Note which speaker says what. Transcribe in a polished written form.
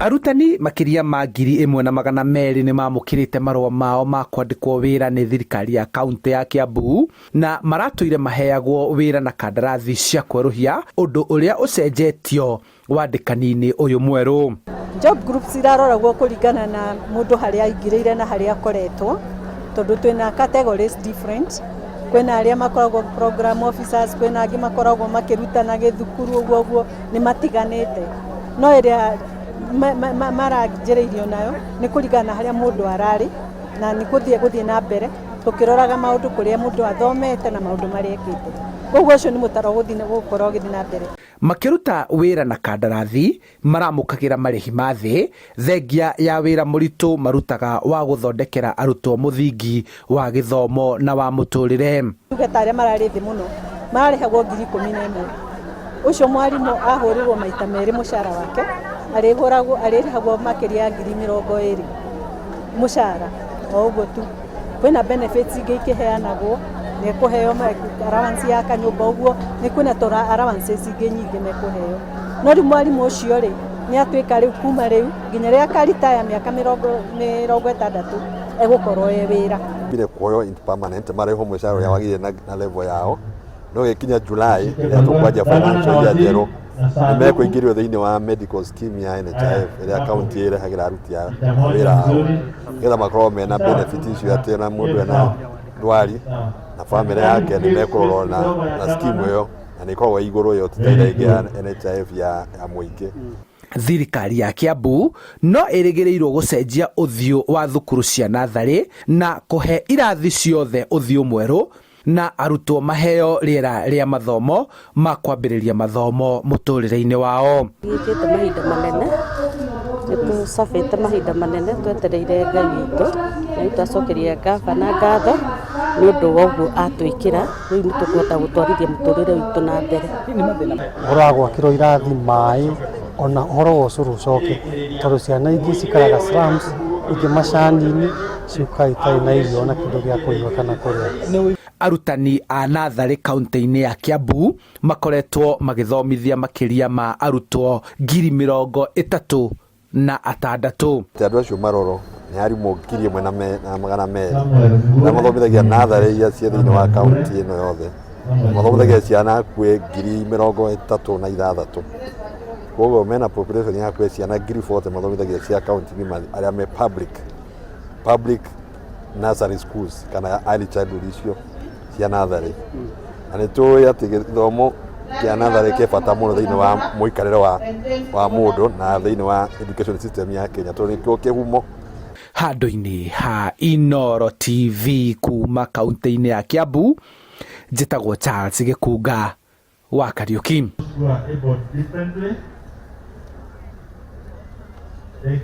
Speaker 1: Arutani makĩria ma 1200 nĩ mamũkĩrĩte marũa mao ma kwandĩkwo wĩra nĩ thirikari ya kaunti ya Kiambu na maratũire maheagwo wĩra na kandarathi cia kwerũhia, ũndũ ũrĩa ũcenjetio wandĩkani-inĩ ũyũ mwerũ.
Speaker 2: Job groups iraroragwo kũringana na mũndũ harĩa aingĩrĩire na harĩa akoretwo, tondũ twĩna categories different. Kwĩna arĩa makoragwo program officers, kwĩna angĩ makoragwo makĩrutana gĩthukuru, ũguo ũguo nĩ matiganĩte. No ĩrĩa maranjĩrĩirio nayo nĩ kũringana na harĩa mũndũ ararĩ na nĩ gũthiĩ na mbere tũkĩroraga maũndũ kũrĩa mũndũ athomete na maũndũ marĩa ekĩte. Koguo ũcio nĩ mũtaro gũkorwo ũgĩthiĩ na mbere.
Speaker 1: Makĩruta wĩra na kandarathi maramũkagĩra marĩhi ma thĩ thengia ya wĩra mũritũ marutaga wa gũthondekera arutwo mũthingi wa gĩthomo na wa mũtũrĩre.
Speaker 2: Tuge ta arĩa mararĩ thĩ mũno mararĩhagwo 11,000. Ũcio mwarimũ ahũrĩrwo maita merĩ mũcara wake, arĩhũragwo arĩrĩhagwo makĩria ya 20,000 mũcara o ũguo tu. Kwĩna benefits ingĩ ikĩheanagwo, nĩ ekũheo allowance ya kanyũmba ũguo, nĩ kwĩna tũ allowances ingĩ nyingĩ mekũheo. No rĩu mwarimũ ũcio rĩ, nĩ atuĩka rĩu kuma rĩu nginya rĩrĩa akaritaya mĩaka 60 egũkorwo e wĩra.
Speaker 3: Mbire kuoywo into permanent marĩhwo mũcara ũrĩa wagĩrĩire na level yao, no gĩkinya July rĩrĩa tũkwanjia financial year njerũ nĩ mekũingĩrio thĩinĩ wa medical scheme ya NHIF ĩrĩa kaunti ĩrehagĩra aruti a wĩra ao, nĩgetha makorwo mena benefit icio atĩ ona mũndũ ena ndwari na bamĩrĩ yake nĩ mekũrorwo na scheme ĩyo, na nĩ ĩkoragwo ĩ igũrũ ĩyo ti ta ĩrĩa ĩngĩ ya NHIF ya mũingĩ.
Speaker 1: Thirikari ya Kiambu no ĩrĩgĩrĩirwo gũcenjia ũthiũ wa thukuru cia natharĩ na kũhe irathi ciothe ũthiũ mwerũ na arutwo maheo rĩera rĩa mathomo ma kwambĩrĩria mathomo mũtũrĩre-inĩ wao.
Speaker 4: Gĩkĩte mahinda manene, nĩ tũcabĩte mahinda manene twetereire Ngai witũ, na rĩu twacokeria ngabana ngatho nĩ ũndũ wa ũguo atwĩkĩra, rĩu nĩ tũkũhota gũtwarithia mũtũrĩre witũ na mbere.
Speaker 5: Ũhoro wa gwakĩrwo irathi, maĩ, ona ũhoro wa ũcũrũ ũcoke, tondũ ciana ingĩ cikaraga slums, ingĩ macani-inĩ, ciũkaga itarĩ na irio ona kĩndũ gĩa kũnyua kana kũrĩa.
Speaker 1: Arutani a natharĩ kaunti-inĩ ya Kiambu makoretwo magĩthomithia makĩria ma arutwo 36,000.
Speaker 3: Andũ acio maroro nĩ arimũ 1200 arĩa mathomithagia natharĩ iria ciĩ thĩinĩ wa kaunti ĩno yothe, mathomithagia ciana hakuhĩ 36,000. Koguo mena population ya hakuhĩ ciana 40,000 mathomithagia cia kaunti ng'ima arĩa me public nursery schools kana early childhood icio cia natharĩ. Na nĩ tũĩ atĩ gĩthomo kĩa natharĩ kĩ bata mũno thĩinĩ wa mũikarĩre wa mũndũ na thĩinĩ wa education system ya Kenya tondũ nĩkĩo kĩhumo.
Speaker 1: Handũ-inĩ ha Inooro TV kuma kaunti-inĩ ya Kiambu, njĩtagwo Charles Gĩkunga wa Kariuki.